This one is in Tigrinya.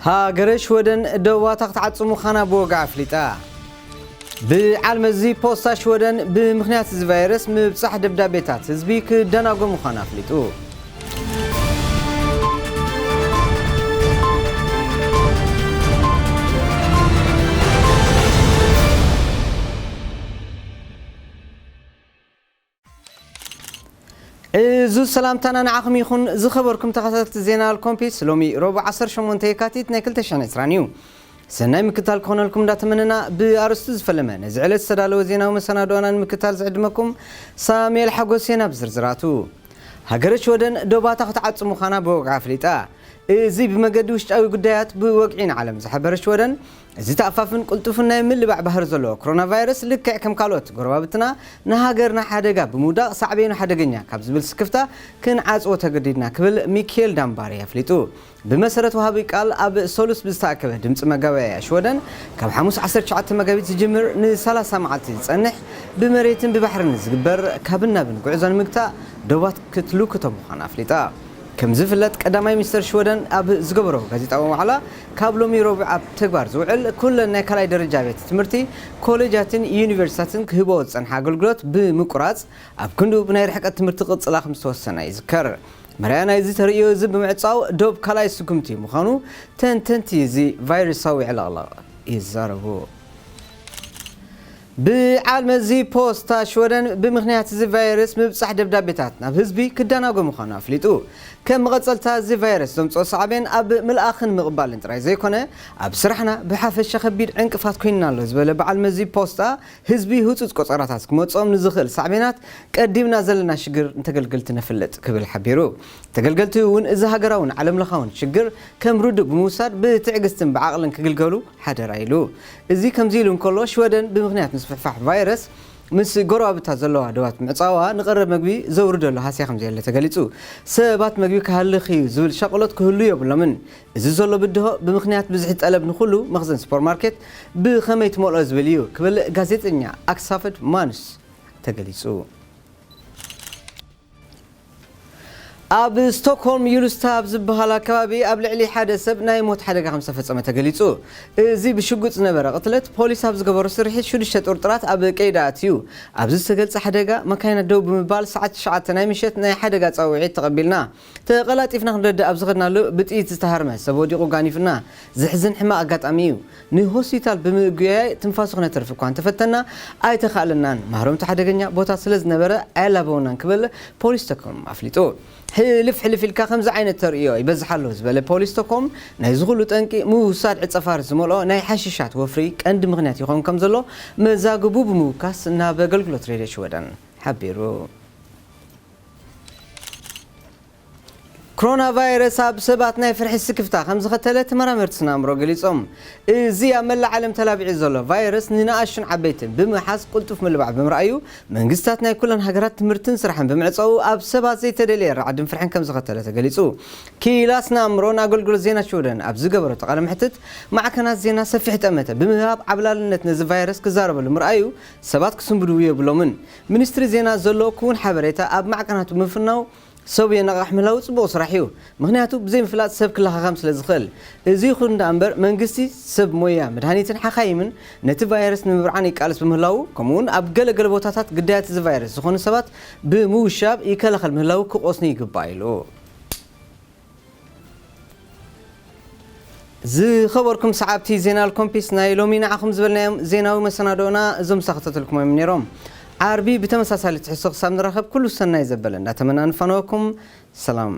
ሃገረ ሽወደን ደባታ ክትዓጹ ምዃና ብወግዒ ኣፍሊጣ። ብዓል መዚ ፖስታ ሽወደን ብምኽንያት እዚ ቫይረስ ምብጻሕ ደብዳቤታት ህዝቢ ክደናጎ ምዃኑ ኣፍሊጡ። እዙ ሰላምታና ንዓኹም ይኹን። ዝኸበርኩም ተኸታተልቲ ዜና ኣልኮምፒስ፣ ሎሚ ረቡዕ ዓሰርተ ሸሞንተ የካቲት ናይ ክልተ ሽሕን ዕስራን እዩ። ሰናይ ምክታል ክኾነልኩም እንዳተመነና፣ ብኣርስቱ ዝፈለመ ነዚ ዕለት ዝተዳለወ ዜናዊ መሰናዶና ንምክታል ዝዕድመኩም ሳሙኤል ሓጎስ እየ። ናብ ዝርዝራቱ። ሃገረ ሽወደን ደባታ ክትዓጹ ምዃና ብወግዒ ኣፍሊጣ። እዚ ብመገዲ ውሽጣዊ ጉዳያት ብወግዒ ንዓለም ዝሓበረ ሽወደን፣ እዚ ተኣፋፍን ቅልጡፍን ናይ ምልባዕ ባህሪ ዘለዎ ኮሮና ቫይረስ ልክዕ ከም ካልኦት ጎረባብትና ንሃገርና ሓደጋ ብምውዳቕ ሳዕቤኑ ሓደገኛ ካብ ዝብል ስክፍታ ክንዓጽዎ ተገዲድና ክብል ሚካኤል ዳምባሪ ኣፍሊጡ። ብመሰረት ወሃቢ ቃል ኣብ ሰሉስ ብዝተኣከበ ድምፂ መጋበያ ሽወደን ካብ ሓሙስ ዓሰርተ ትሽዓተ መጋቢት ዝጅምር ንሰላሳ መዓልቲ ዝጸንሕ ብመሬትን ብባሕርን ዝግበር ካብን ናብን ጉዕዞ ንምግታእ ዶባት ክትልክቶ ምዃና ኣፍሊጣ። ከም ዝፍለጥ ቀዳማይ ሚኒስተር ሽወደን ኣብ ዝገበሮ ጋዜጣዊ ዋዕላ ካብ ሎሚ ረቡዕ ኣብ ተግባር ዝውዕል ኩለን ናይ ካልኣይ ደረጃ ቤት ትምህርቲ ኮሌጃትን ዩኒቨርሲታትን ክህቦ ዝጸንሓ ኣገልግሎት ብምቁራጽ ኣብ ክንድኡ ብናይ ርሕቀት ትምህርቲ ክቕጽላ ከም ዝተወሰነ ይዝከር። መርኣያ ናይዚ ተርእዮ እዚ ብምዕጻው ዶብ ካልኣይ ስጉምቲ ምዃኑ ተንተንቲ እዚ ቫይረሳዊ ዕልቕልቕ ይዛረቡ። ብዓል መዚ ፖስታ ሽወደን ብምኽንያት እዚ ቫይረስ ምብጻሕ ደብዳቤታት ናብ ህዝቢ ክደናጎ ምዃኑ ኣፍሊጡ። ከም መቐጸልታ እዚ ቫይረስ ዘምጽኦ ሳዕቤን ኣብ ምልኣኽን ምቕባልን ጥራይ ዘይኮነ ኣብ ስራሕና ብሓፈሻ ከቢድ ዕንቅፋት ኮይንና ኣሎ ዝበለ በዓል መዚ ፖስታ፣ ህዝቢ ህጹጽ ቆጸራታት ክመጽኦም ንዝኽእል ሳዕቤናት ቀዲምና ዘለና ሽግር ንተገልገልቲ ነፍልጥ ክብል ሓቢሩ። ተገልገልቲ እውን እዚ ሃገራውን ዓለምለኻውን ሽግር ከም ርዱእ ብምውሳድ ብትዕግስትን ብዓቕልን ክግልገሉ ሓደራ ኢሉ። እዚ ከምዚ ኢሉ እንከሎ ሽወደን ብምኽንያት ምስፍሕፋሕ ቫይረስ ምስ ጎረባብታ ዘለዋ ደባት ምዕጻዋ ንቐረብ መግቢ ዘውርደሉ ሃስያ ከም ዘየለ ተገሊጹ። ሰባት መግቢ ክሃልኽ እዩ ዝብል ሻቕሎት ክህሉ የብሎምን። እዚ ዘሎ ብድሆ ብምኽንያት ብዝሒ ጠለብ ንኹሉ መኽዘን ሱፐርማርኬት ብኸመይ ትመልኦ ዝብል እዩ ክብል ጋዜጠኛ ኣክሳፈድ ማኑስ ተገሊጹ። ኣብ ስቶክሆልም ዩሉስታ ኣብ ዝበሃል ኣከባቢ ኣብ ልዕሊ ሓደ ሰብ ናይ ሞት ሓደጋ ከም ዝተፈጸመ ተገሊጹ። እዚ ብሽጉጥ ዝነበረ ቅትለት ፖሊስ ኣብ ዝገበሮ ስርሒት ሽዱሽተ ጥርጡራት ኣብ ቀይዲ ኣትዩ። ኣብዚ ዝተገልጸ ሓደጋ መካይና ደው ብምባል ሰዓት ትሽዓተ ናይ ምሸት ናይ ሓደጋ ጻውዒት ተቐቢልና። ተቐላጢፍና ክንረድእ ኣብ ዝኸድናሉ ብጥይት ዝተሃርመ ሰብ ወዲቑ ጋኒፍና። ዘሕዝን ሕማቕ ኣጋጣሚ እዩ። ንሆስፒታል ብምጉያይ ትንፋሱ ክነተርፍ እኳ እንተፈተና ኣይተኻእለናን። ማህረምቲ ሓደገኛ ቦታ ስለ ዝነበረ ኣየላበውናን ክብል ፖሊስ ስቶክሆልም ኣፍሊጡ። ሕልፍ ሕልፍ ኢልካ ከምዚ ዓይነት ተርእዮ ይበዝሕ ኣሎ ዝበለ ፖሊስ ስቶክሆልም፣ ናይዚ ኩሉ ጠንቂ ምውሳድ ዕጸፋር ዝመልኦ ናይ ሓሽሻት ወፍሪ ቀንዲ ምኽንያት ይኸውን ከም ዘሎ መዛግቡ ብምውካስ ናብ ኣገልግሎት ሬድዮ ሽወደን ሓቢሩ። ኮሮና ቫይረስ ኣብ ሰባት ናይ ፍርሒ ስክፍታ ከም ዝኸተለ ተመራመርቲ ስነ ኣእምሮ ገሊጾም። እዚ ኣብ መላእ ዓለም ተላቢዑ ዘሎ ቫይረስ ንንኣሽቱን ዓበይትን ብምሓዝ ቅልጡፍ ምልባዕ ብምርኣዩ፣ መንግስታት ናይ ኩለን ሃገራት ትምህርትን ስራሕን ብምዕጸዉ ኣብ ሰባት ዘይተደልየ ራዕድን ፍርሕን ከም ዝኸተለ ተገሊጹ። ክኢላ ስነ ኣእምሮ ንኣገልግሎት ዜና ሽወደን ኣብ ዝገበረቶ ቃለ መሕትት፣ ማዕከናት ዜና ሰፊሕ ጠመተ ብምህባብ ዓብላልነት ነዚ ቫይረስ ክዛረበሉ ምርኣዩ ሰባት ክስንብድዉ የብሎምን። ሚኒስትሪ ዜና ዘሎ ክውን ሓበሬታ ኣብ ማዕከናቱ ምፍናው ሰብ የነቓቕሕ ምህላው ጽቡቕ ስራሕ እዩ። ምኽንያቱ ብዘይ ምፍላጥ ሰብ ክለኻኸም ስለ ዝኽእል። እዚ ይኹን ደኣ እምበር መንግስቲ፣ ሰብ ሞያ መድሃኒትን ሓኻይምን ነቲ ቫይረስ ንምብርዓን ይቃለስ ብምህላዉ፣ ከምኡውን ኣብ ገለ ገለ ቦታታት ግዳያት እዚ ቫይረስ ዝኾኑ ሰባት ብምውሻብ ይከላኸል ምህላው ክቖስኑ ይግባእ ኢሉ። ዝኸበርኩም ሰዓብቲ ዜና ኣልኮምፒስ ናይ ሎሚ ንዓኹም ዝበልናዮም ዜናዊ መሰናዶና እዞም ዝተኸታተልኩሞም ነይሮም። ዓርቢ ብተመሳሳሊ ትሕዝቶ ክሳብ ንራኸብ ኩሉ ሰናይ ዘበለ እንዳተመና ንፋነወኩም። ሰላም።